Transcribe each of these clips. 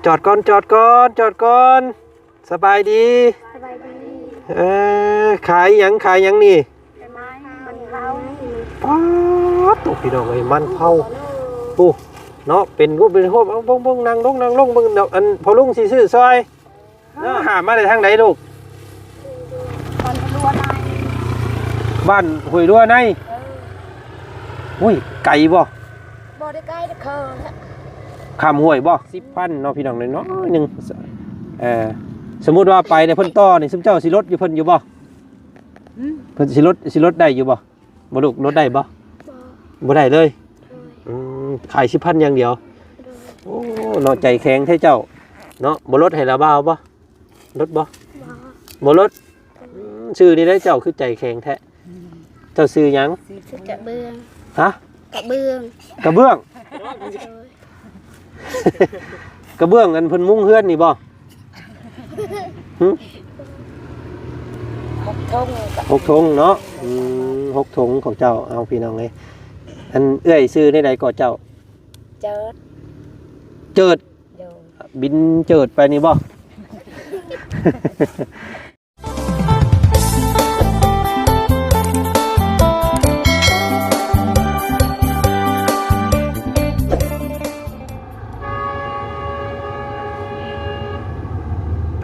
ຈອດກ່ອນ ຈອດກ່ອນ ຈອດກ່ອນ. ສະບາຍດີ. ສະບາຍດີ. ເອີ ຂາຍຫຍັງ ຂາຍຫຍັງນີ້? ມັນເຜົາ. ປາດໂທ້ ພີ່ນ້ອງເອີຍ ມັນເຜົາ. ໂອ້ ເນາະ ເປັນຮູບເປັນໂຮບ. ເອົາ ເບິ່ງ ເບິ່ງ ນັ່ງລົງ ນັ່ງລົງ ເບິ່ງ ອັນ ພໍ່ລຸງຊິຊື້ຊ່ອຍ. ເນາະ ຫາມາໄດ້ທາງໃດລູກ? ບ້ານຫ້ວຍລົວໃນ. ບ້ານຫ້ວຍລົວໃນ. ເອີ. ໂອ້ຍ ໄກບໍ່? ບໍ່ໄດ້ໄກເດີ ເຄີ ຂ້າມຫ້ວຍບໍ່? ສິບພັນເນາະ ພີ່ນ້ອງ ນ້ອຍໆໜຶ່ງ. ເອີ ສົມມຸດວ່າໄປແລ້ວເພິ່ນຕໍ່ນີ້ ຊຸມເຈົ້າຊິລົດຢູ່ເພິ່ນຢູ່ບໍ່? ຫືມ? ເພິ່ນຊິລົດ ຊິລົດໄດ້ຢູ່ບໍ່? ບໍ່ລູກ ລົດໄດ້ບໍ່? ບໍ່ ບໍ່ໄດ້ເລີຍ. ໂດຍ. ອືມ ຂາຍສິບພັນຢ່າງດຽວ. ໂດຍ. ໂອ້ ເນາະ ໃຈແຂງແທ້ເຈົ້າເນາະ. ບໍ່ລົດໃຫ້ລາວບ່າວບໍ່? ລົດບໍ່? ບໍ່ ບໍ່ລົດ. ອືມ ຊື່ນີ້ໄດ໋ ເຈົ້າຄືໃຈແຂງແທ້. ເຈົ້າຊື່ຫຍັງ? ຊື່ກະເບື້ອງ. ຮະ? ກະເບື້ອງ. ກະເບື້ອງ? ໂດຍ. ກະເບື້ອງອັນເພິ່ນມຸງເຮືອນນີ້ບໍ່? ຫຶ? ຫົກຖົງ. ຫົກຖົງເນາະ. ອືມ ຫົກຖົງຂອງເຈົ້າ. ເອົາ ພີ່ນ້ອງເອີຍ ອັນເອື້ອຍຊື່ແນວໃດກໍເຈົ້າ? ເຈີດ. ເຈີດ. ໂດຍ. ບິນເຈີດໄປນີ້ບໍ່?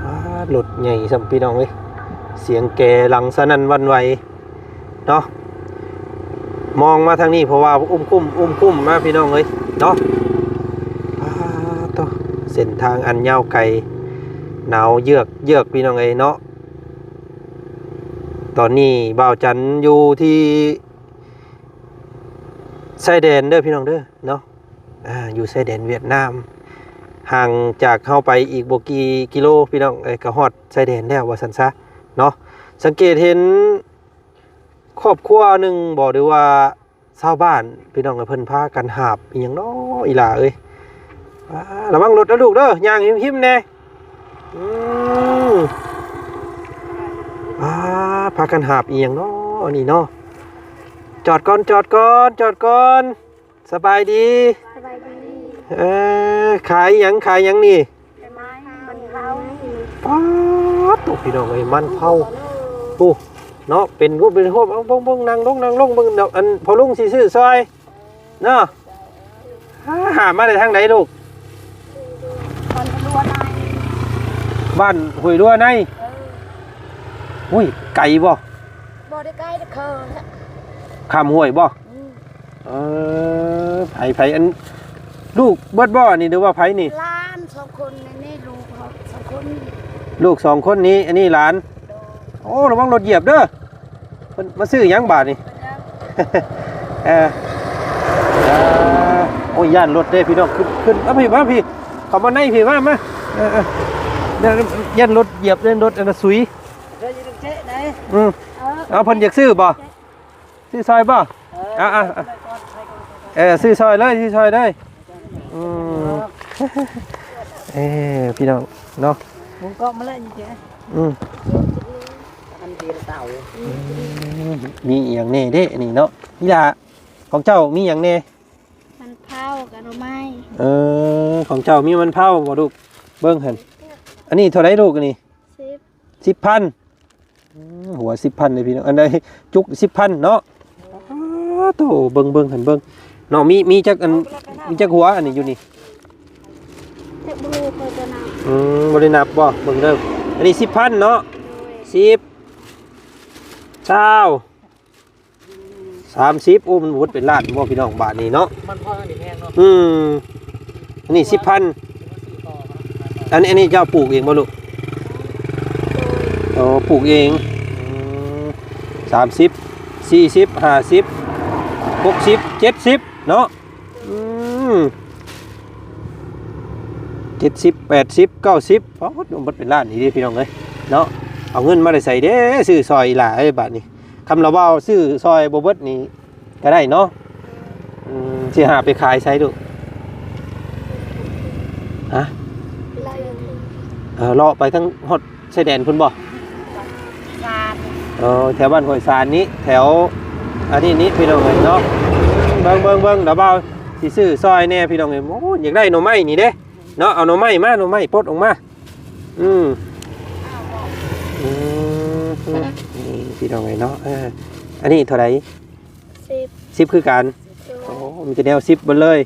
ອ້າ ລົດໃຫຍ່ຊ້ຳ ພີ່ນ້ອງເອີຍ ສຽງແກລັງສະໜັ່ນຫວັ່ນໄຫວ. ເນາະ ມອງມາທາງນີ້ ເພາະວ່າອຸ້ມຄຸ້ມ ອຸ້ມຄຸ້ມມາ ພີ່ນ້ອງເອີຍເນາະ. ປາດໂທ້ ເສັ້ນທາງອັນຍາວໄກ ໜາວເຍືອກເຍືອກ ພີ່ນ້ອງເອີຍເນາະ. ຕອນນີ້ບ່າວຈັນຢູ່ທີ່ຊາຍແດນເດີ ພີ່ນ້ອງເດີເນາະ. ອ່າ ຢູ່ຊາຍແດນຫວຽດນາມ ຫ່າງຈາກເຮົາໄປອີກບໍ່ກີ່ກິໂລ ພີ່ນ້ອງເອີຍ ກໍຮອດຊາຍແດນແລ້ວວ່າຊັ້ນຊະເນາະ. ສັງເກດເຫັນ ຄອບຄົວໜຶ່ງບໍ່ ຫຼືວ່າຊາວບ້ານ ພີ່ນ້ອງເອີຍ ເພິ່ນພາກັນຫາບອີ່ຫຍັງເນາະ ອີ່ຫຼ້າເອີຍ. ອ່າ ລະວັງລົດເດີລູກເດີ ຍ່າງຫິມໆແດ່. ອືມ ອ່າ ພາກັນຫາບອີ່ຫຍັງເນາະ ອັນນີ້ເນາະ. ຈອດກ່ອນ ຈອດກ່ອນ ຈອດກ່ອນ. ສະບາຍດີ. ສະບາຍດີ. ເອີ ຂາຍຫຍັງ ຂາຍຫຍັງນີ້? ມັນເຜົາ. ປາດໂທ້ ພີ່ນ້ອງເອີຍ ມັນເຜົາ. ໂອ້ ເນາະ ເປັນຮູບເປັນໂຮບ. ເອົາ ເບິ່ງ ເບິ່ງ ນັ່ງລົງ ນັ່ງລົງ ເບິ່ງ ອັນ ພໍ່ລຸງຊິຊື້ຊ່ອຍເນາະ. ຫາມາໄດ້ທາງໃດລູກ? ບ້ານຫ້ວຍລົວໃນ. ບ້ານຫ້ວຍລົວໃນ. ເອີ. ໂອ້ຍ ໄກບໍ່? ບໍ່ໄດ້ໄກເດີ ເຄີ ຂ້າມຫ້ວຍບໍ່? ອືມ. ເອີ ໃຜ ໃຜ ອັນ ລູກເບິດບໍ່ອັນນີ້ ຫຼືວ່າໃຜນີ້? ຫຼານສອງຄົນນີ້ ລູກສອງຄົນ ລູກສອງຄົນນີ້ ອັນນີ້ຫຼານ. ໂດຍ. ໂອ້ ລະວັງລົດຢຽບເດີ. ເພິ່ນມາຊື້ຫຍັງບາດນີ້? ເອີ ເອີ ໂອ້ຍ ຢ້ານລົດເດ້ພີ່ນ້ອງ. ຂຶ້ນ ຂຶ້ນ ມາພີ້ ມາພີ້ ເຂົ້າມາໃນພີ້ ມາ ມາ. ເອີ ເອີ ຢ້ານລົດຢຽບ ຢ້ານລົດອັນນັ້ນສຸຍ. ອືມ. ເອົາ ເພິ່ນຢາກຊື້ບໍ່? ຊື້ຊ່ອຍບໍ່? ເອີ ເອົາ ເອົາ ເອົາ ເອີ ຊື້ຊ່ອຍເລີຍ ຊື້ຊ່ອຍເລີຍ. ອືມ ເອີ ພີ່ນ້ອງເນາະ ໝູເກາະມາແລ້ວນີ້ເຈ້. ອືມ ອັນດຽວເຕົາ. ອືມ ມີອີ່ຫຍັງແດ່ເດ້ອັນນີ້ເນາະ? ນີ້ລະ ຂອງເຈົ້າມີຫຍັງແດ່? ມັນເຜົາກັບໜໍ່ໄມ້. ເອີ ຂອງເຈົ້າມີມັນເຜົາບໍ່ລູກ? ເບິ່ງຫັ້ນ ອັນນີ້ເທົ່າໃດລູກ ອັນນີ້? ສິບ ສິບພັນ. ອືມ ຫົວສິບພັນເດ້ພີ່ນ້ອງ ອັນໃດຈຸກສິບພັນເນາະ. ອ້າໂທ້ ເບິ່ງ ເບິ່ງຫັ້ນເບິ່ງເນາະ ມີ ມີຈັກອັນ ມີຈັກຫົວອັນນີ້ຢູ່ນີ້? ຈັກບໍ່ຮູ້ ຂ້ອຍບໍ່ນັບ. ອືມ ບໍ່ໄດ້ນັບບໍ່? ເບິ່ງເດີ ອັນນີ້ສິບພັນເນາະ. ໂດຍ. ສິບ ຊາວ ສາມສິບ. ໂອ້ ມັນບໍ່ເປັນລ້ານບໍ່ພີ່ນ້ອງ ບາດນີ້ເນາະ? ມັນພໍນີ້ແພງເນາະ. ອືມ ອັນນີ້ສິບພັນ. ອັນ ອັນນີ້ເຈົ້າປູກເອງບໍ່ລູກ? ໂອ້ ປູກເອງ. ອືມ ສາມສິບ ສີ່ສິບ ຫ້າສິບ ຫົກສິບ ເຈັດສິບເນາະ. ອືມ ເຈັດສິບ ແປດສິບ ເກົ້າສິບ. ໂອ້ ໝົດເປັນລ້ານນີ້ເດ້ພີ່ນ້ອງເອີຍເນາະ. ເອົາເງິນມາແຕ່ໃສເດ້ ຊື້ຊ່ອຍອີ່ຫຼ້າເອີຍ ບາດນີ້. ຄຳລະເວົ້າຊື້ຊ່ອຍບໍ່ເບິດນີ້ກໍໄດ້ເນາະ. ອືມ ຊິຫາໄປຂາຍໃສລູກ? ຮະ? ເອີ ເລາະໄປທາງຮອດຊາຍແດນພຸ້ນບໍ່? ສານ. ເອີ ແຖວບ້ານຫ້ວຍສານນີ້ ແຖວອັນນີ້ນີ້ພີ່ນ້ອງເອີຍເນາະ. ເບິ່ງ ເບິ່ງ ເບິ່ງ ດາວບ່າວຊິຊື້ຊ່ອຍແດ່ພີ່ນ້ອງເອີຍ. ໂອ້ ຢາກໄດ້ໜໍ່ໄມ້ນີ້ເດ້. ເນາະ ເອົາໜໍ່ໄມ້ມາ ໜໍ່ໄມ້ປົດອອກມາ. ອືມ ອືມ ນີ້ພີ່ນ້ອງເອີຍເນາະ. ເອີ ອັນນີ້ເທົ່າໃດ? ສິບ ສິບຄືກັນ. ໂດຍ ໂອ້ ມີແຕ່ແນວສິບເບິດເລີຍ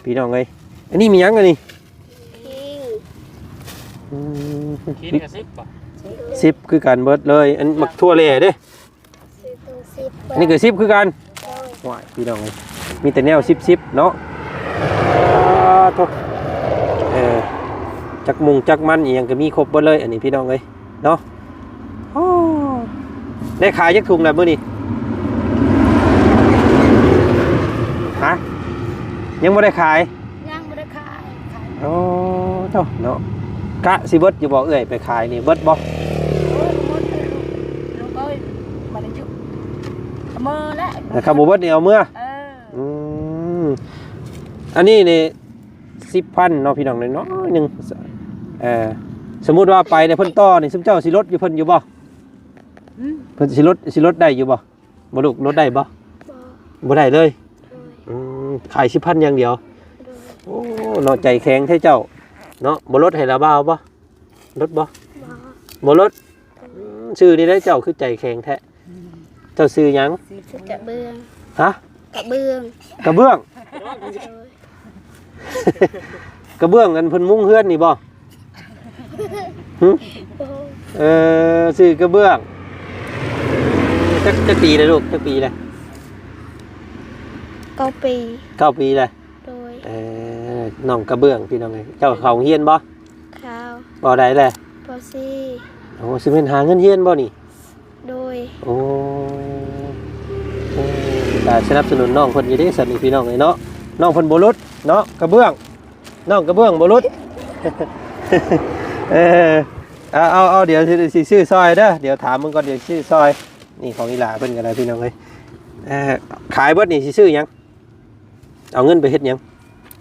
ພີ່ນ້ອງເອີຍ. ອັນນີ້ມີຫຍັງອັນນີ້? ຂີງ. ອືມ ຂີງກໍສິບບໍ? ສິບຄືກັນເບິດເລີຍ. ອັນໝາກຖົ່ວແຫຼເດ້? ສິບ ສິບ ອັນນີ້ກໍສິບຄືກັນ. ໂດຍ ໂອ້ຍ ພີ່ນ້ອງເອີຍ ມີແຕ່ແນວສິບໆເນາະ. ອາ ໂທ້ ເອີ ຈັກມຸງຈັກມັນອີ່ຫຍັງກໍມີຄົບເບິດເລີຍ ອັນນີ້ພີ່ນ້ອງເອີຍເນາະ. ໂອ້ ໄດ້ຂາຍຈັກຖົງແລ້ວມື້ນີ້? ຮະ ຍັງບໍ່ໄດ້ຂາຍ? ຍັງບໍ່ໄດ້ຂາຍ. ໂອ້ ໂທ້ເນາະ ກະຊິເບິດຢູ່ບໍ່ເອື້ອຍ ໄປຂາຍນີ້ເບິດບໍ່? ໂອ້ຍ ໝົດແລ້ວລູກເອີຍ ບໍ່ໄດ້ຢູ່ ເອົາເມືອແລ້ວ ແລ້ວຄັນບໍ່ເບິດນີ້ເອົາເມືອ. ເອີ ອືມ ອັນນີ້ນີ້ສິບພັນເນາະ ພີ່ນ້ອງ ນ້ອຍໆໜຶ່ງ. ເອີ ສົມມຸດວ່າໄປແລ້ວເພິ່ນຕໍ່ນີ້ ຊຸມເຈົ້າຊິລົດຢູ່ເພິ່ນຢູ່ບໍ່? ອືມ ເພິ່ນຊິລົດ ຊິລົດໄດ້ຢູ່ບໍ່? ບໍ່ລູກ ລົດໄດ້ບໍ່? ບໍ່ ບໍ່ໄດ້ເລີຍ. ໂດຍ ອືມ ຂາຍສິບພັນຢ່າງດຽວ. ໂດຍ ໂອ້ ເນາະ ໃຈແຂງແທ້ເຈົ້າເນາະ. ບໍ່ລົດໃຫ້ລາວບ່າວບໍ່? ລົດບໍ່? ບໍ່ ບໍ່ລົດ. ອືມ ຊື່ນີ້ໄດ໋ ເຈົ້າຄືໃຈແຂງແທ້. ເຈົ້າຊື່ຫຍັງ? ຊື່ກະເບື້ອງ. ຮະ? ກະເບື້ອງ. ກະເບື້ອງ? ໂດຍ ກະເບື້ອງອັນເພິ່ນມຸງເຮືອນນີ້ບໍ່? ຫຶ? ເອີ ຊື່ກະເບື້ອງ. ຈັກ ຈັກປີແລ້ວລູກ ຈັກປີແລ້ວ? ເກົ້າປີ. ເກົ້າປີແລ້ວ. ໂດຍ ເອີ ນ້ອງກະເບື້ອງ ພີ່ນ້ອງເອີຍ. ເຈົ້າເຂົ້າໂຮງຮຽນບໍ່? ເຂົ້າ. ປໍໃດແລ້ວ? ປໍສີ່. ໂອ້ ຊິແມ່ນຫາເງິນຮຽນບໍ່ນີ້? ໂດຍ ໂອ້ ໂອ້ ກະສະໜັບສະໜູນນ້ອງເພິ່ນຢູ່ເດ້ຊັ້ນນີ້ ພີ່ນ້ອງເອີຍເນາະ. ນ້ອງເພິ່ນບໍ່ຫຼຸດເນາະ ກະເບື້ອງ ນ້ອງກະເບື້ອງບໍ່ຫຼຸດ. ເອີ ເອົາ ເອົາ ເອົາ ດຽວຊິ ຊິຊື້ຊ່ອຍເດີ ດຽວຖາມເບິ່ງກ່ອນ ດຽວຊື້ຊ່ອຍ. ນີ້ຂອງອີ່ຫຼ້າເພິ່ນກໍໄດ້ ພີ່ນ້ອງເອີຍ. ເອີ ຂາຍເບິດນີ້ຊິຊື້ຫຍັງ? ເອົາເງິນໄປເຮັດຫຍັງ?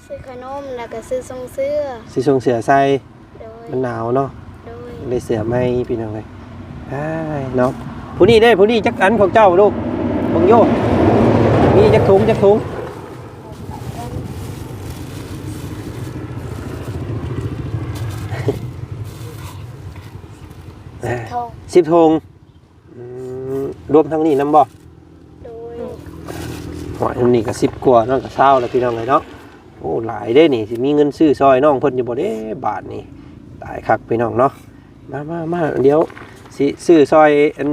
ຊື້ຂະໜົມ ແລ້ວກໍຊື້ຊົງເສື້ອ. ຊື້ຊົງເສື້ອໃສ່. ໂດຍ ມັນໜາວເນາະ. ໂດຍ ໄດ້ເສື້ອໃໝ່ ພີ່ນ້ອງເອີຍ. ອ້າຍເນາະ ຜູ້ນີ້ເດ້ ຜູ້ນີ້ຈັກອັນຂອງເຈົ້າລູກ? ເບິ່ງຢູ່ ມີຈັກຖົງ ຈັກຖົງ? ສິບຖົງ. ສິບຖົງ. ອືມ ລວມທັງນີ້ນຳບໍ່? ໂດຍ ໂອ້ຍ ອັນນີ້ກໍສິບກວ່າ ນັ້ນກໍຊາວແລ້ວ ພີ່ນ້ອງເອີຍເນາະ. ໂອ້ ຫຼາຍເດ້ນີ້ ຊິມີເງິນຊື້ຊ່ອຍນ້ອງເພິ່ນຢູ່ບໍ່ເດ້ບາດນີ້? ຕາຍຄັກ ພີ່ນ້ອງເນາະ. ມາ ມາ ມາ ດຽວຊິຊື້ຊ່ອຍອັນ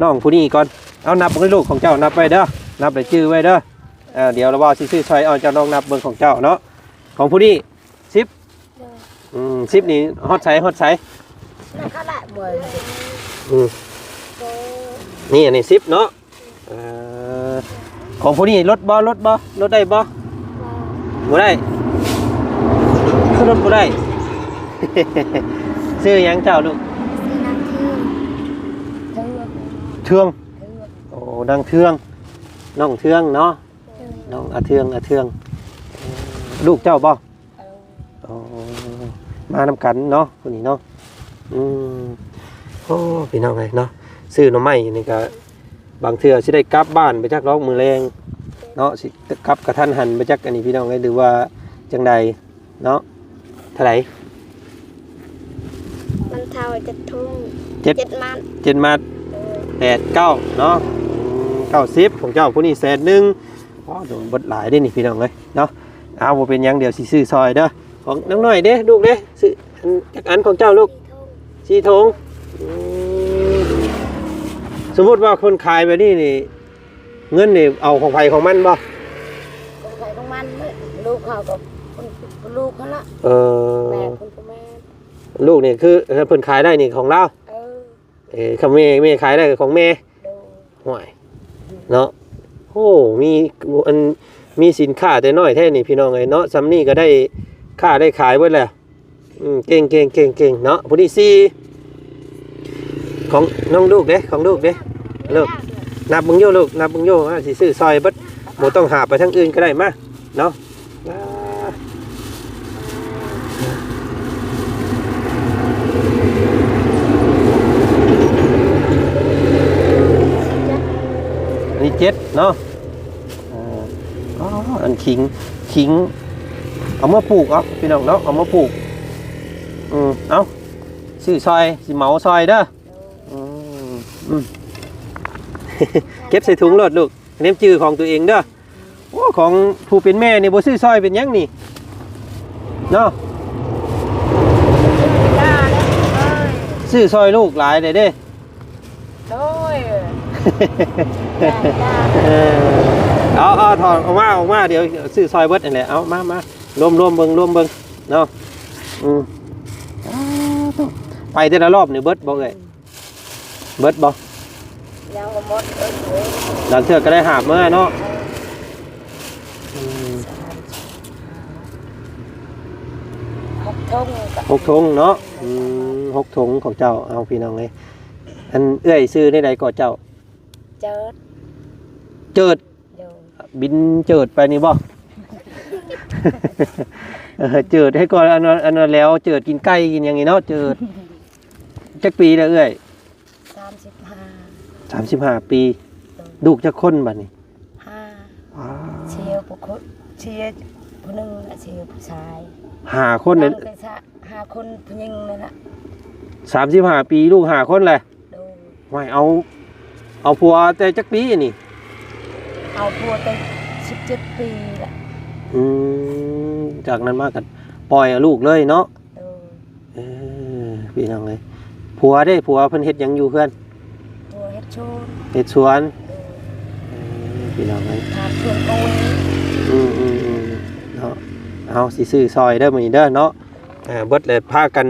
ນ້ອງຜູ້ນີ້ກ່ອນ. ເອົາ ນັບເບິ່ງລູກຂອງເຈົ້າ ນັບໄວ້ເດີ ນັບແລ້ວຈື່ໄວ້ເດີ. ເອີ ດຽວລະວ່າຊິຊື້ຊ່ອຍ ເອົາ ເຈົ້າລອງນັບເບິ່ງຂອງເຈົ້າເນາະ ຂອງຜູ້ນີ້ ສິບ. ໂດຍ ອືມ ສິບນີ້ຮອດໃສ ຮອດໃສ? ນັ້ນຂະລະບໍ່ ອືມ ໂດຍ ນີ້ອັນນີ້ສິບເນາະ. ເອີ ຂອງຜູ້ນີ້ລົດບໍ່ ລົດບໍ່ ລົດໄດ້ບໍ່? ບໍ່ ບໍ່ໄດ້ ຄືລົດບໍ່ໄດ້. ຊື່ຫຍັງເຈົ້າລູກ? ຊື່ນາງເທືອງ. ເທືອງ ເທືອງ ເທືອງ ໂອ້ ນາງເທືອງ ນ້ອງເທືອງເນາະ. ໂດຍ ນ້ອງອາເທືອງ ອາເທືອງ ເອີ ລູກເຈົ້າບໍ່? ເອີ ໂອ້ ມານຳກັນເນາະ ຜູ້ນີ້ເນາະ. ອືມ ໂອ້ ພີ່ນ້ອງເອີຍເນາະ ຊື້ໜໍ່ໄມ້ນີ້ກໍບາງເທື່ອຊິໄດ້ກັບບ້ານໄປຈັກດອກມື້ແລງເນາະ ຊິກັບກະທັນຫັນໄປຈັກ ອັນນີ້ ພີ່ນ້ອງເອີຍ ຫຼືວ່າຈັ່ງໃດເນາະ. ເທົ່າໃດ? ມັນເທົ່າເຈັດຖົງ ເຈັດ ເຈັດມັດ ເຈັດມັດ. ໂດຍ ແປດ ເກົ້າເນາະ. ອືມ ເກົ້າສິບ ຂອງເຈົ້າ ຜູ້ນີ້ແສນໜຶ່ງ. ອໍ ໂດນເບິດຫຼາຍເດ້ນີ້ ພີ່ນ້ອງເອີຍເນາະ. ເອົາ ບໍ່ເປັນຫຍັງ ດຽວຊິຊື້ຊ່ອຍເດີ. ຂອງນ້ອງນ້ອຍເດ້ ລູກເດ້ ຊື້ອັນ ຈັກອັນຂອງເຈົ້າລູກ? ສີ່ຖົງ. ອືມ ສົມມຸດວ່າຄົນຂາຍແບບນີ້ນີ້ ເງິນນີ້ເອົາຂອງໃຜຂອງມັນບໍ່? ຂອງໃຜຂອງມັນ. ລູກເຮົາກໍ ລູກຫັ້ນລະ. ເອີ ແມ່ເພິ່ນກໍແມ່ ລູກນີ້ຄືເພິ່ນຂາຍໄດ້ນີ້ຂອງລາວ. ເອີ ເອີ ຄັນແມ່ ແມ່ຂາຍໄດ້ກໍຂອງແມ່. ໂດຍ ຫ້ວຍເນາະ. ໂອ້ ມີອັນ ມີສິນຄ້າແຕ່ນ້ອຍແທ້ນີ້ ພີ່ນ້ອງເອີຍເນາະ. ສ່ຳນີ້ກໍໄດ້ຄ້າໄດ້ຂາຍເບິດແລ້ວ. ອືມ ເກັ່ງໆໆໆເນາະ. ຜູ້ທີສີ່ ຂອງນ້ອງລູກເດ້ ຂອງລູກເດ້. ລູກ ນັບເບິ່ງຢູ່ລູກ ນັບເບິ່ງຢູ່ ວ່າຊິຊື້ຊ່ອຍເບິດ ບໍ່ຕ້ອງຫາບໄປທາງອື່ນກໍໄດ້ ມາເນາະ. ອັນນີ້ເຈັດເນາະ. ເອີ ອໍ ອັນຂິງ ຂິງ ເອົາມາປູກເອົາ ພີ່ນ້ອງເນາະ ເອົາມາປູກ. ອືມ ເອົາ ຊື້ຊ່ອຍ ຊິເໝົາຊ່ອຍເດີ. ອືມ ອືມ ເກັບໃສ່ຖົງໂລດລູກ ເນມຈື່ຂອງຕົວເອງເດີ. ໂອ້ ຂອງຜູ້ເປັນແມ່ນີ້ບໍ່ຊື້ຊ່ອຍເປັນຫຍັງນີ້ເນາະ. ຊື້ຊ່ອຍລູກຫຼາຍເດ້. ໂດຍ ເອີ ເອົາ ເອົາ ຖອດອອກມາ ອອກມາ ດຽວຊື້ຊ່ອຍເບິດຫັ້ນແຫຼະ. ເອົາ ມາ ມາ ລວມ ລວມເບິ່ງ ລວມເບິ່ງເນາະ. ອືມ ໄປແຕ່ລະລອບນີ້ເບິດບໍ່ເອື້ອຍ? ເບິດບໍ່? ຍັງບໍ່ໝົດ ເອີ ລາງເທື່ອກໍໄດ້ຫາບເມືອເນາະ. ເອີ ອືມ ຫົກຖົງ ຫົກຖົງເນາະ. ອືມ ຫົກຖົງຂອງເຈົ້າ. ເອົາ ພີ່ນ້ອງເອີຍ ອັນເອື້ອຍຊື່ແນວໃດກໍເຈົ້າ? ເຈີດ ເຈີດ. ໂດຍ ບິນເຈີດໄປນີ້ບໍ່? ເຈີດໃຫ້ກ່ອນ ອັນນັ້ນ ອັນນັ້ນແລ້ວ ເຈີດກິນໄກ່ກິນຫຍັງນີ້ເນາະ. ເຈີດ ຈັກປີແລ້ວເອື້ອຍ? ສາມສິບຫ້າ ສາມສິບຫ້າປີ. ໂດຍ ລູກຈັກຄົນບັດນີ້? ຫ້າ ວ້າ ເສຍຜູ້ຄົນ ເສຍຜູ້ໜຶ່ງ ເສຍຜູ້ຊາຍ ຫ້າຄົນເລີຍ. ຍັງແຕ່ຊະ ຫ້າຄົນຜູ້ຍິງນັ້ນລະ. ສາມສິບຫ້າປີ ລູກຫ້າຄົນແຫຼະ. ໂດຍ ຫ້ວຍ ເອົາ ເອົາຜົວແຕ່ຈັກປີນີ້? ເອົາຜົວແຕ່ສິບເຈັດປີລະ. ອືມ ຈາກນັ້ນມາກໍປ່ອຍເອົາລູກເລີຍເນາະ. ໂດຍ ເອີ ພີ່ນ້ອງເອີຍ ຜົວເດ້ ຜົວເພິ່ນເຮັດຫຍັງຢູ່ເຮືອນ? ຜົວເຮັດສວນ ເຮັດສວນ. ໂດຍ ເອີ ພີ່ນ້ອງເອີຍ ຖາມເພິ່ນເອົາເອງ. ອືມໆໆ ເນາະ ເອົາ ຊິຊື້ຊ່ອຍເດີມື້ນີ້ເດີເນາະ. ເອີ ເບິດແລ້ວ ພາກັນ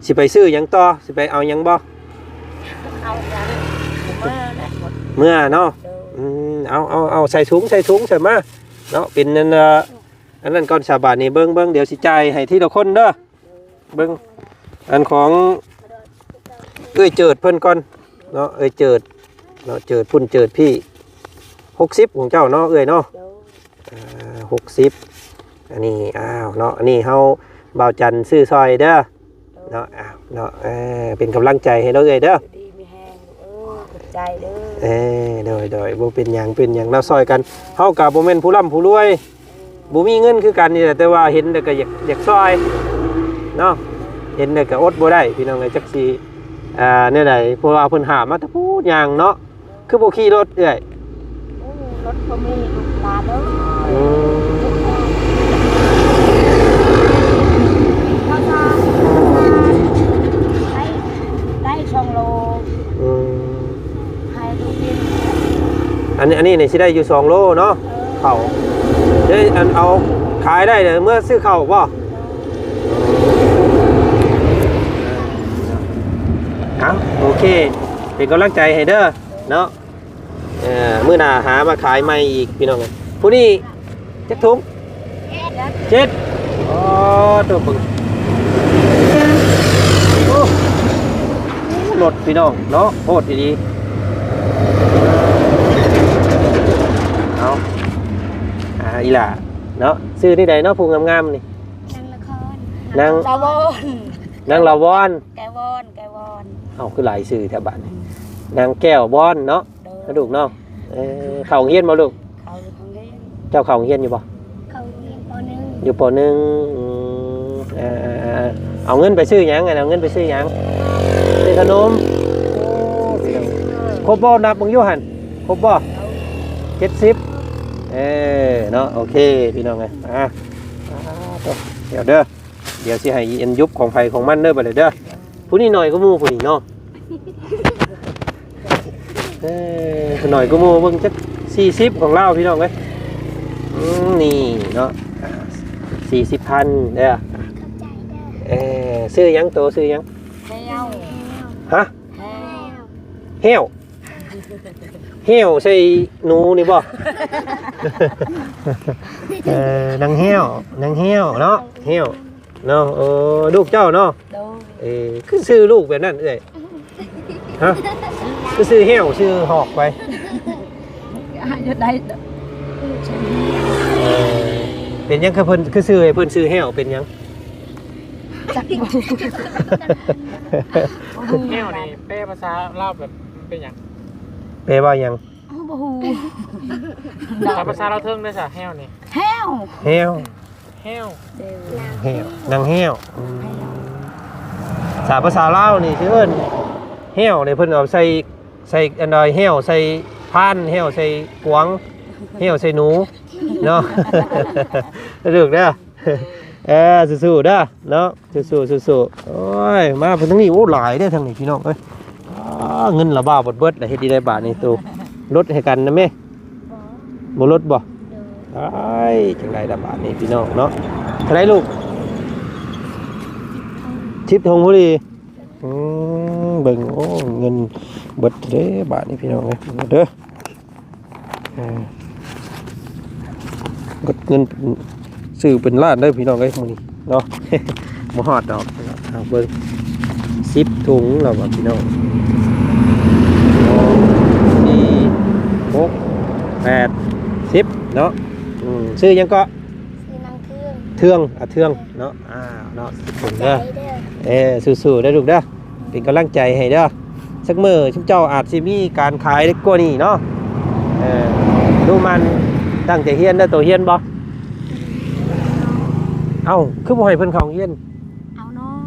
ຊິໄປຊື້ຫຍັງຕໍ່? ຊິໄປເອົາຫຍັງບໍ່? ເອົາຫຍັງ? ເມືອແຫຼະ ເມືອເນາະ. ໂດຍ ອືມ ເອົາ ເອົາ ເອົາ ໃສ່ຖົງ ໃສ່ຖົງ ໃສ່ມາເນາະ. ເປັນອັນ ອັນນັ້ນກ່ອນ ສາບານນີ້ ເບິ່ງ ເບິ່ງ ດຽວຊິຈ່າຍໃຫ້ທີລະຄົນເດີ. ເບິ່ງ ອັນຂອງເອື້ອຍເຈີດເພິ່ນກ່ອນເນາະ ເອື້ອຍເຈີດເນາະ ເຈີດພຸ້ນເຈີດພີ້ ຫົກສິບຂອງເຈົ້າເນາະເອື້ອຍເນາະ. ໂດຍ ອ່າ ຫົກສິບ ອັນນີ້ ອ້າວ ເນາະ ອັນນີ້ເຮົາ ບ່າວຈັນຊື້ຊ່ອຍເດີເນາະ. ອ້າວ ເນາະ ເອີ ເປັນກຳລັງໃຈໃຫ້ເນາະເອື້ອຍເດີ. ຢູ່ດີມີແຮງ ເອີ ຂອບໃຈເດີ. ເອີ ໂດຍໆ ບໍ່ເປັນຫຍັງ ເປັນຫຍັງ ເນາະ ຊ່ອຍກັນ ເຮົາກໍບໍ່ແມ່ນຜູ້ລ່ຳຜູ້ລວຍ ບໍ່ມີເງິນຄືກັນນີ້ແຫຼະ ແຕ່ວ່າເຫັນແລ້ວກໍຢາກ ຢາກຊ່ອຍເນາະ ເຫັນແລ້ວກໍອົດບໍ່ໄດ້ພີ່ນ້ອງເອີຍ ຈັກຊິ ອ່າ ແນວໃດ ເພາະວ່າເພິ່ນຫາມມາແຕ່ພຸ້ນຍ່າງເນາະ. ຄືບໍ່ຂີ່ລົດເອື້ອຍ? ໂອ້ ລົດບໍ່ມີລູກຫຼານເອີຍ. ອືມ ເຂົ້າສານ ເຂົ້າສານ ໄດ້ ໄດ້ສອງໂລ. ອືມ ໃຫ້ລູກກິນ ອັນນີ້ ອັນນີ້ນີ້ຊິໄດ້ຢູ່ສອງໂລເນາະ. ເອີ ເຂົ້າ ເດ້ ອັນເອົາຂາຍໄດ້ເດີ ເມືອຊື້ເຂົ້າບໍ່? ເອີ ເອົາ ໂອເຄ ເປັນກຳລັງໃຈໃຫ້ເດີເນາະ. ເອີ ມື້ໜ້າຫາມາຂາຍໃໝ່ອີກພີ່ນ້ອງ. ຜູ້ນີ້ຈັກຖົງ? ເຈັດ. ອໍ ໂຕເບິ່ງ ໂອ້ ລົດພີ່ນ້ອງເນາະ ໂພດອີ່ຫຼີ. ເອົາ ອ່າ ອີ່ຫຼ້າເນາະ ຊື່ແນວໃດເນາະ ຜູ້ງາມໆນີ້? ນາງລະຄອນ ນາງ ລາວອນ ນາງລາວອນ ແກ້ວວອນ ແກ້ວວອນ. ເອົ້າ ຄືຫຼາຍຊື່ແທ້ບາດນີ້ ນາງແກ້ວວອນເນາະ. ໂດຍ ນະລູກເນາະ. ເອີ ເຂົ້າໂຮງຮຽນບໍ່ລູກ? ເຂົ້າໂຮງຮຽນ. ເຈົ້າເຂົ້າໂຮງຮຽນຢູ່ບໍ່? ເຂົ້າໂຮງຮຽນ ປໍໜຶ່ງ ຢູ່ ປໍໜຶ່ງ. ອືມ ເອີ ເອົາເງິນໄປຊື້ຫຍັງ? ເອົາເງິນໄປຊື້ຫຍັງ? ຊື້ຂະໜົມ. ໂອ້ ພີ່ນ້ອງ ຄົບບໍ່? ນັບເບິ່ງຢູ່ຫັ້ນ ຄົບບໍ່? ເຈັດສິບ. ເອີ ເນາະ ໂອເຄ ພີ່ນ້ອງເອີຍ ອ່າ ດຽວເດີ ດຽວຊິໃຫ້ອີ່ອັນຍຸບຂອງໃຜຂອງມັນເດີ ບາດນີ້ເດີ. ຜູ້ນີ້ໜ້ອຍກວ່າໝູ່ຜູ້ນີ້ເນາະ. ເອີ ໜ້ອຍກວ່າໝູ່ ເບິ່ງຈັກສີ່ສິບຂອງລາວ ພີ່ນ້ອງເອີຍ. ອືມ ນີ້ເນາະ ອ່າ ສີ່ສິບພັນເດີ. ຂອບໃຈເດີ. ເອີ ຊື່ຫຍັງ? ໂຕຊື່ຫຍັງ? ແຫ້ວ. ຮະ? ແຫ້ວ. ແຫ້ວ. ແຫ້ວໃສ່ໜູນີ້ບໍ່? ເອີ ນາງແຫ້ວ ນາງແຫ້ວເນາະ ແຫ້ວເນາະ. ເອີ ລູກເຈົ້າເນາະ. ໂດຍ. ເອີ ຄືຊື່ລູກແບບນັ້ນເອື້ອຍ? ຮະ? ຄືຊື່ແຫ້ວ ຊື່ຫອກໄປ? ອາດຈະໄດ້. ເອີ ເປັນຫຍັງຄືເພິ່ນ ຄືຊື່ໃຫ້ເພິ່ນຊື່ແຫ້ວ ເປັນຫຍັງ? ຈັກບໍ່. ແຫ້ວນີ້ແປພາສາລາວແບບເປັນຫຍັງ? ແປວ່າຫຍັງ? ເຮົາບໍ່ຮູ້. ພາສາລາວເທິງເດ້ຊະ ແຫ້ວນີ້. ແຫ້ວ. ແຫ້ວ. ແຫ້ວ ແຫ້ວ ນາງແຫ້ວ ອືມ ສາພາສາລາວນີ້ຊິເອີ້ນແຫ້ວນີ້ ເພິ່ນເອົາໃສ່ ໃສ່ອັນໃດ ແຫ້ວໃສ່ພານ ແຫ້ວໃສ່ກວາງ ແຫ້ວໃສ່ໜູເນາະ ລູກເດີ. ເອີ ສູ້ໆເດີເນາະ ສູ້ໆ ສູ້ໆ. ໂອ້ຍ ມາເພິ່ນທາງນີ້ ໂອ້ ຫຼາຍເດ້ທາງນີ້ພີ່ນ້ອງເອີຍ. ອ້າ ເງິນລະບ່າວເບິດໆ ລະເຮັດດີໄດ້ບາດນີ້ໂຕ ລົດໃຫ້ກັນນະແມ່? ບໍ່ ບໍ່ລົດບໍ່? ໂດຍ. ອ້າຍ ຈັ່ງໃດລະບາດນີ້ພີ່ນ້ອງເນາະ. ເທົ່າໃດລູກ? ສິບຖົງພໍດີ. ອືມ ເບິ່ງ ໂອ້ ເງິນເບິດເດ້ບາດນີ້ພີ່ນ້ອງເອີຍ ເດີ. ເອີ ເບິດເງິນ ຊື້ເປັນລ້ານເດີພີ່ນ້ອງເອີຍ ມື້ນີ້ເນາະ ບໍ່ຮອດດອກ. ເອົາເບິ່ງ ສິບຖົງແລ້ວວ່າພີ່ນ້ອງ ສອງ ສີ່ ຫົກ ແປດ ສິບເນາະ. ອືມ ຊື່ຫຍັງເກາະ? ຊື່ນາງເທືອງ ເທືອງ ອາ ເທືອງເນາະ. ອ້າວ ເນາະ ສູ້ໆເດີ ເອີ ສູ້ໆເດີລູກເດີ ເປັນກຳລັງໃຈໃຫ້ເດີ. ສັກມື້ຊຸມເຈົ້າອາດຊິມີການຂາຍກວ່ານີ້ເນາະ. ເອີ ດູໝັ່ນຕັ້ງໃຈຮຽນເດີ. ໂຕຮຽນບໍ່? ເອົ້າ ຄືບໍ່ໃຫ້ເພິ່ນເຂົ້າໂຮງຮຽນ? ເອົານ້ອງ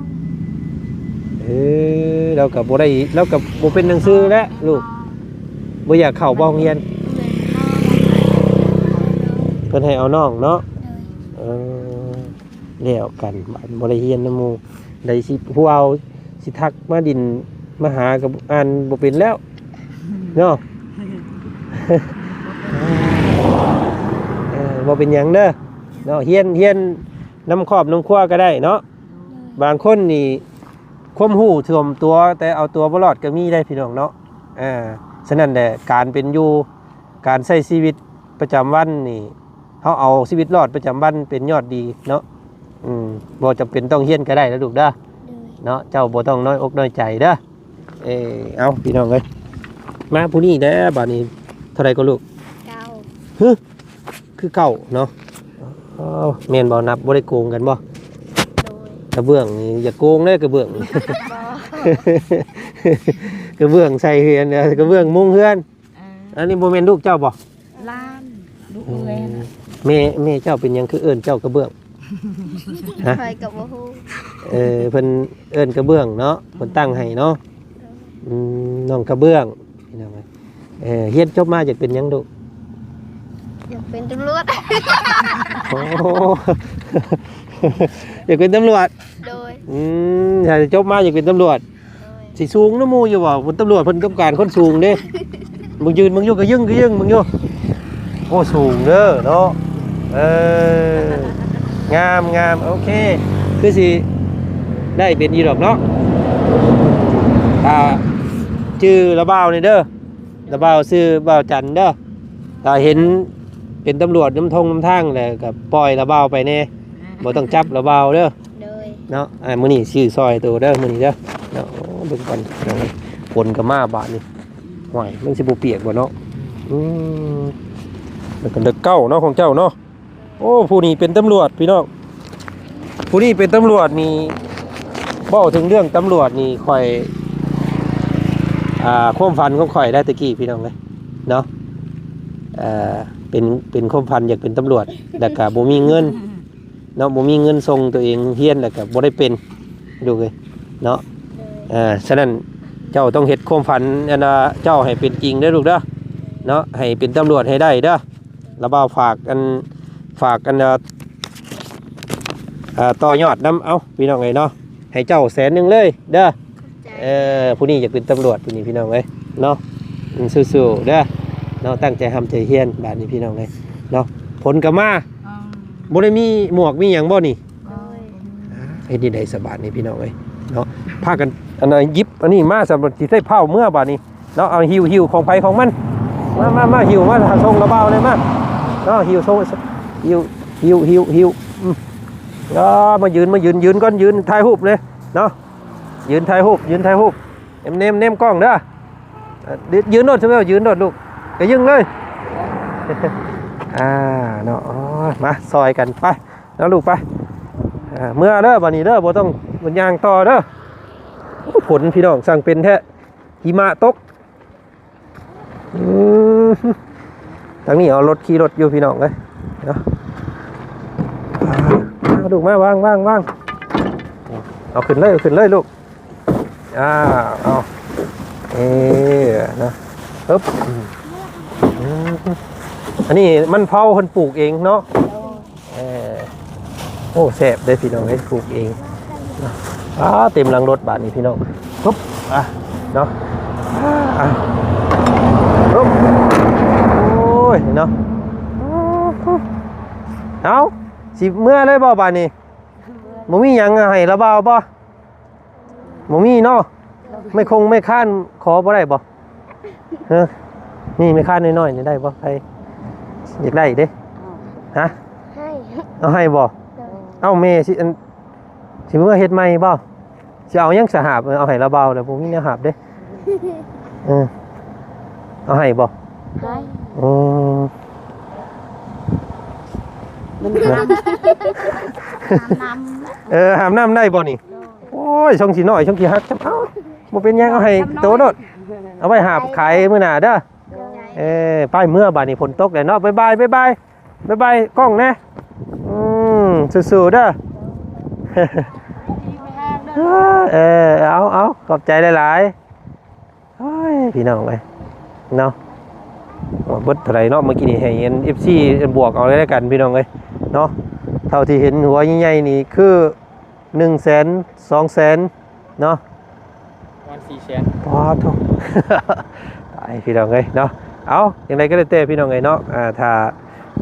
ເອີ ລາວກໍບໍ່ໄດ້ ລາວກໍບໍ່ເປັນໜັງສືແລ້ວລູກ. ບໍ່ຢາກເຂົ້າບໍ່ໂຮງຮຽນ? ເພິ່ນໃຫ້ເອົານ້ອງເນາະ. ເອີ ແລ້ວກັນ ບາດບໍ່ໄດ້ຮຽນນຳໝູ່ ໄດ້ຊິຜູ້ເອົາ ຊິທັກມາດິນມາຫາກໍອ່ານບໍ່ເປັນແລ້ວເນາະ. ເອີ ບໍ່ເປັນຫຍັງເດີເນາະ ຮຽນ ຮຽນນຳຄອບນຳຄົວກໍໄດ້ເນາະ. ບາງຄົນນີ້ຄວາມຮູ້ຖ້ວມຕົວ ແຕ່ເອົາຕົວບໍ່ລອດກໍມີໄດ໋ພີ່ນ້ອງເນາະ. ເອີ ສະນັ້ນແຫຼະ ການເປັນຢູ່ ການໃຊ້ຊີວິດປະຈຳວັນນີ້ ເຮົາເອົາຊີວິດລອດປະຈຳວັນເປັນຍອດດີເນາະ. ອືມ ບໍ່ຈຳເປັນຕ້ອງຮຽນກໍໄດ້ນະລູກເດີ ໂດຍ ເນາະ. ເຈົ້າບໍ່ຕ້ອງນ້ອຍອົກນ້ອຍໃຈເດີ. ເອີ ເອົາ ພີ່ນ້ອງເອີຍ ມາຜູ້ນີ້ແດ່ບາດນີ້. ເທົ່າໃດກໍລູກ? ເກົ້າ. ຮຶ ຄືເກົ້າເນາະ. ອ້າວ ແມ່ນບໍ່? ນັບບໍ່ໄດ້ໂກງກັນບໍ່? ໂດຍ. ກະເບື້ອງນີ້ຢ່າໂກງເດີ ກະເບື້ອງນີ້ ບໍ່ ກະເບື້ອງໃສ່ເຮືອນ ກະເບື້ອງມຸງເຮືອນ. ເອີ ອັນນີ້ບໍ່ແມ່ນລູກເຈົ້າບໍ່? ຫຼານ ລູກເອື້ອຍ. ອືມ ແມ່ ແມ່ເຈົ້າເປັນຫຍັງຄືເອີ້ນເຈົ້າກະເບື້ອງ? ຮະ? ຂ້ອຍກໍບໍ່ຮູ້. ເອີ ເພິ່ນເອີ້ນກະເບື້ອງເນາະ ເພິ່ນຕັ້ງໃຫ້ເນາະ. ອືມ ນ້ອງກະເບື້ອງ ພີ່ນ້ອງເອີຍ. ເອີ ຮຽນຈົບມາຢາກເປັນຫຍັງລູກ? ຢາກເປັນຕຳຫຼວດ. ໂອ້ ຢາກເປັນຕຳຫຼວດ? ໂດຍ. ອືມ ຖ້າຈົບມາຢາກເປັນຕຳຫຼວດ. ໂດຍ. ຊິສູງນຳໝູ່ຢູ່ບໍ່? ເພິ່ນຕຳຫຼວດເພິ່ນຕ້ອງການຄົນສູງເດ້. ມຶງຢືນເບິ່ງຢູ່ ກະຍຶງກະຍຶງເບິ່ງຢູ່. ໂອ້ ສູງເດີເນາະ. ເອີ ງາມ ງາມ ໂອເຄ ຄືຊິໄດ້ເປັນຢູ່ດອກເນາະ. ອ່າ ຈື່ລະບ່າວນີ້ເດີ ລະບ່າວຊື່ບ່າວຈັນເດີ. ຖ້າເຫັນເປັນຕຳຫຼວດນຳທົ່ງນຳທາງແລ້ວ ກໍປ່ອຍລະບ່າວໄປແດ່ ບໍ່ຕ້ອງຈັບລະບ່າວເດີ. ໂດຍ. ເນາະ ອ່າ ມື້ນີ້ຊື້ຊ່ອຍໂຕເດີ ມື້ນີ້ເດີເນາະ. ໂອ້ ເບິ່ງກ່ອນ ຝົນກໍມາບາດນີ້. ຫ້ວຍ ມັນຊິບໍ່ປຽກບໍ່ເນາະ? ອືມ ແລ້ວກໍເດັກເກົ້າເນາະ ຂອງເຈົ້າເນາະ. ໂອ້ ຜູ້ນີ້ເປັນຕຳຫຼວດພີ່ນ້ອງ ຜູ້ນີ້ເປັນຕຳຫຼວດນີ້ ເວົ້າເຖິງເລື່ອງຕຳຫຼວດນີ້ ຂ້ອຍ ອ່າ ຄວາມຝັນຂອງຂ້ອຍໄດ໋ແຕ່ກີ້ພີ່ນ້ອງເອີຍເນາະ. ເປັນ ເປັນຄວາມຝັນຢາກເປັນຕຳຫຼວດ ແລ້ວກໍບໍ່ມີເງິນ ເນາະ ບໍ່ມີເງິນສົ່ງຕົວເອງຮຽນ ແລ້ວກໍບໍ່ໄດ້ເປັນ ລູກເອີຍເນາະ. ເອີ ສະນັ້ນເຈົ້າຕ້ອງເຮັດຄວາມຝັນອັນວ່າເຈົ້າໃຫ້ເປັນຈິງເດີລູກເດີເນາະ ໃຫ້ເປັນຕຳຫຼວດໃຫ້ໄດ້ເດີ. ລະບ່າວຝາກອັນ ຝາກອັນ ເອີ ເອີ ຕໍ່ຍອດນຳ ເອົ້າ ພີ່ນ້ອງເອີຍເນາະ ໃຫ້ເຈົ້າແສນໜຶ່ງເລີຍເດີ. ເອີ ຜູ້ນີ້ຢາກເປັນຕຳຫຼວດ ຜູ້ນີ້ພີ່ນ້ອງເອີຍເນາະ. ອືມ ສູ້ໆເດີເນາະ ຕັ້ງໃຈຮ່ຳໃຈຮຽນບາດນີ້ພີ່ນ້ອງເອີຍເນາະ. ຝົນກໍມາ ອືມ ບໍ່ໄດ້ມີໝວກມີຫຍັງບໍ່ນີ້? ໂດຍ. ເຮັດຈັ່ງໃດສະບາດນີ້ພີ່ນ້ອງເອີຍເນາະ. ພາກັນອັນນ່າ ຫຍິບອັນນີ້ມາ ສຳລັບຊິໃຊ້ພ້າວເມືອບາດນີ້ເນາະ. ເອົາ ຫິ້ວ ຫິ້ວຂອງໃຜຂອງມັນ ມາ ມາ ມາ ຫິ້ວມາ ສົ່ງລະບ່າວແດ່ມາເນາະ. ຫິ້ວ ສົ່ງ ຫິ້ວ ຫິ້ວ ຫິ້ວ ຫິ້ວ ອືມ ເອີ ມາຢືນ ມາຢືນ ຢືນກ່ອນ ຢືນຖ່າຍຮູບເລີຍເນາະ. ຢືນຖ່າຍຮູບ ຢືນຖ່າຍຮູບ ແນມ ແນມ ແນມກ້ອງເດີ. ເອີ ຢືນໂລດ ຊຸມເຈົ້າ ຢືນໂລດລູກ ກະຍຶງເລີຍ. ອ່າ ເນາະ ໂອ້ຍ ມາຊ່ອຍກັນໄປເນາະລູກ ໄປ. ອ່າ ເມືອເດີ ບາດນີ້ເດີ ບໍ່ຕ້ອງ ບໍ່ຍ່າງຕໍ່ເດີ. ໂອ້ ຝົນພີ່ນ້ອງ ຊ່າງເປັນແທ້ ຫິມະຕົກ. ອືມ ທາງນີ້ເອົາລົດ ຂີ່ລົດຢູ່ພີ່ນ້ອງເອີຍເນາະ. ລູກມາ ວາງ ວາງ ວາງ ເອົາຂຶ້ນເລີຍ ເອົາຂຶ້ນເລີຍລູກ. ອ້າວ ເອົາ ເອີ ນະ ອຶບ ອືມ ອືມ ອັນນີ້ມັນເຜົາເພິ່ນປູກເອງເນາະ. ເອີ ໂອ້ ແຊບເດ້ພີ່ນ້ອງເອີຍ ປູກເອງ. ອ້າ ເຕັມຫຼັງລົດບາດນີ້ພີ່ນ້ອງ. ປຶບ ອ່ະ ເນາະ ອ່າ ປຶບ ໂອ້ຍ ເນາະ. ເອົ້າ ຊິເມືອເລີຍບໍ່ບາດນີ້? ບໍ່ມີຫຍັງໃຫ້ລາວບ່າວບໍ່? ບໍ່ມີເນາະ. ໄມ້ຄົງໄມ້ຄ້ານຂໍບໍ່ໄດ້ບໍ່? ຮະ ນີ້ໄມ້ຄ້ານນ້ອຍໆນີ້ໄດ້ບໍ່? ໃຜຢາກໄດ້ເດ້? ຮະ ໃຫ້ ເອົາໃຫ້ບໍ່? ໂດຍ ເອົ້າ ແມ່ຊິ ອັນ ຊິເມືອເຮັດໃໝ່ບໍ່? ຊິເອົາຫຍັງສະຫາບ? ເອີ ເອົາໃຫ້ລາວບ່າວແລ້ວ ບໍ່ມີແນວຫາບເດ້. ເອີ ເອົາໃຫ້ບໍ່? ໃຫ້ ອືມ ມັນຫາບ ຫາບນ້ຳ ເອີ ຫາບນ້ຳໄດ້ບໍ່ນີ້? ໂດຍ ໂອ້ຍ ຊ່ອງຊິນ້ອຍ ຊ່ອງຊິຫັກ ເອົາ ບໍ່ເປັນຫຍັງ ເອົາໃຫ້ໂຕໂລດ ເອົາໄວ້ຫາບຂາຍມື້ໜ້າເດີ. ໂດຍ ເອີ ໄປເມືອບາດນີ້ ຝົນຕົກແລ້ວເນາະ. ບາຍບາຍ ບາຍບາຍ ບາຍບາຍກ້ອງແດ່. ອືມ ສູ້ໆເດີ. ເອີ ເອົາ ເອົາ ຂອບໃຈຫຼາຍໆ. ໂອ້ຍ ພີ່ນ້ອງເອີຍ ເນາະ ເບິດເທົ່າໃດເນາະ? ເມື່ອກີ້ນີ້ໃຫ້ອັນ ເອັຟຊີ ບວກເອົາແລ້ວກັນ ພີ່ນ້ອງເອີຍ ເນາະ. ເທົ່າທີ່ເຫັນຫົວໃຫຍ່ໆນີ້ຄື ໜຶ່ງແສນ ສອງແສນ ເນາະ ປະມານສີ່ແສນ. ປາດໂທ້ ຕາຍ ພີ່ນ້ອງເອີຍ ເນາະ. ເອົາ ຈັ່ງໃດກໍແລ້ວແຕ່ ພີ່ນ້ອງເອີຍ ເນາະ ອ່າ ຖ້າ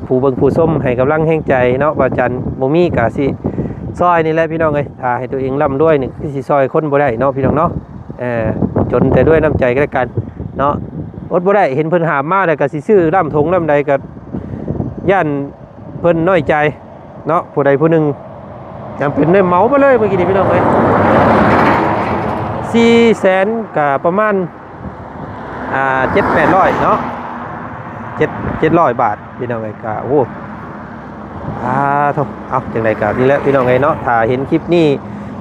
ຜູ້ເບິ່ງຜູ້ຊົມໃຫ້ກຳລັງແຮງໃຈເນາະ ບ່າວຈັນ ບໍ່ມີກະຊິຊ່ອຍນີ້ແຫຼະ ພີ່ນ້ອງເອີຍ. ຖ້າໃຫ້ຕົວເອງລ່ຳລວຍນີ້ ຄືຊິຊ່ອຍຄົນບໍ່ໄດ້ເນາະ ພີ່ນ້ອງເນາະ. ເອີ ຈົນແຕ່ດ້ວຍນ້ຳໃຈກັນແລະກັນເນາະ. ອົດບໍ່ໄດ້ ເຫັນເພິ່ນຫາບມາແລ້ວກະຊິຊື້ລ້ຳຖົງລ້ຳໃດ ກະຢ້ານເພິ່ນນ້ອຍໃຈເນາະ. ຜູ້ໃດຜູ້ໜຶ່ງຈຳເປັນໄດ້ເໝົາໄປເລີຍ ມື້ກີ້ນີ້ ພີ່ນ້ອງເອີຍ. ສີ່ແສນ ກະປະມານ ອ່າ ເຈັດແປດຮ້ອຍເນາະ ເຈັດ ເຈັດຮ້ອຍບາດ ພີ່ນ້ອງເອີຍ. ກະ ໂອ້ ອາ ໂທ້ ເອົາ ຈັ່ງໃດກະນີ້ແຫຼະ ພີ່ນ້ອງເອີຍເນາະ. ຖ້າເຫັນຄລິບນີ້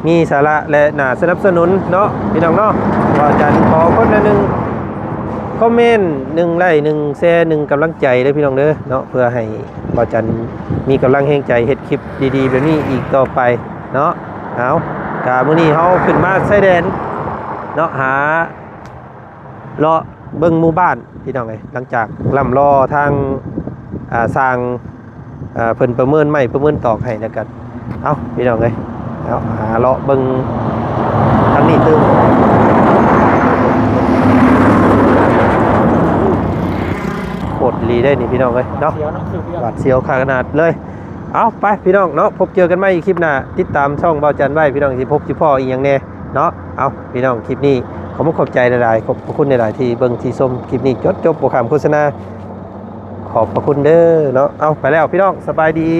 ມີສາລະ ແລະ ໜ້າສະໜັບສະໜູນເນາະ ພີ່ນ້ອງເນາະ, ບ່າວຈັນຂໍຄົນລະໜຶ່ງຄອມເມັນ ໜຶ່ງໄລ້ ໜຶ່ງແຊ ໜຶ່ງກຳລັງໃຈເດີ ພີ່ນ້ອງເດີເນາະ, ເພື່ອໃຫ້ບ່າວຈັນມີກຳລັງແຮງໃຈເຮັດຄລິບດີໆແບບນີ້ອີກຕໍ່ໄປເນາະ. ເອົາ ກະມື້ນີ້ເຮົາຂຶ້ນມາຊາຍແດນເນາະ ຫາ ເລາະເບິ່ງໝູ່ບ້ານ ພີ່ນ້ອງເອີຍ. ຫຼັງຈາກລ່ຳລໍທາງ ອ່າ ຊ່າງ ເອີ ເພິ່ນປະເມີນໄມ້ປະເມີນຕອກໃຫ້ແລ້ວກັນ ເອົ້າ ພີ່ນ້ອງເອີຍ ເອົາ ຫາເລາະເບິ່ງທາງນີ້ຕື່ມ. ໂຄດອີ່ຫຼີເດ້ນີ້ ພີ່ນ້ອງເອີຍເນາະ, ຫວາດສຽວເນາະ ຫວາດສຽວຂະໜາດເລີຍ. ເອົາ ໄປ ພີ່ນ້ອງເນາະ, ພົບເຈີກັນໃໝ່ອີກຄລິບໜ້າ, ຕິດຕາມຊ່ອງບ່າວຈັນໄວ້ ພີ່ນ້ອງ ຊິພົບຊິພໍ້ອີ່ຫຍັງແດ່ເນາະ. ເອົາ ພີ່ນ້ອງ ຄລິບນີ້ຂອບຄຸນຂອບໃຈຫຼາຍໆ, ຂອບພະຄຸນຫຼາຍໆທີ່ເບິ່ງທີ່ຊົມຄລິບນີ້ຈົນຈົບ ບໍ່ຂ້າມໂຄສະນາ. ຂອບພະຄຸນເດີເນາະ. ເອົາ ໄປແລ້ວ ພີ່ນ້ອງ ສະບາຍດີ.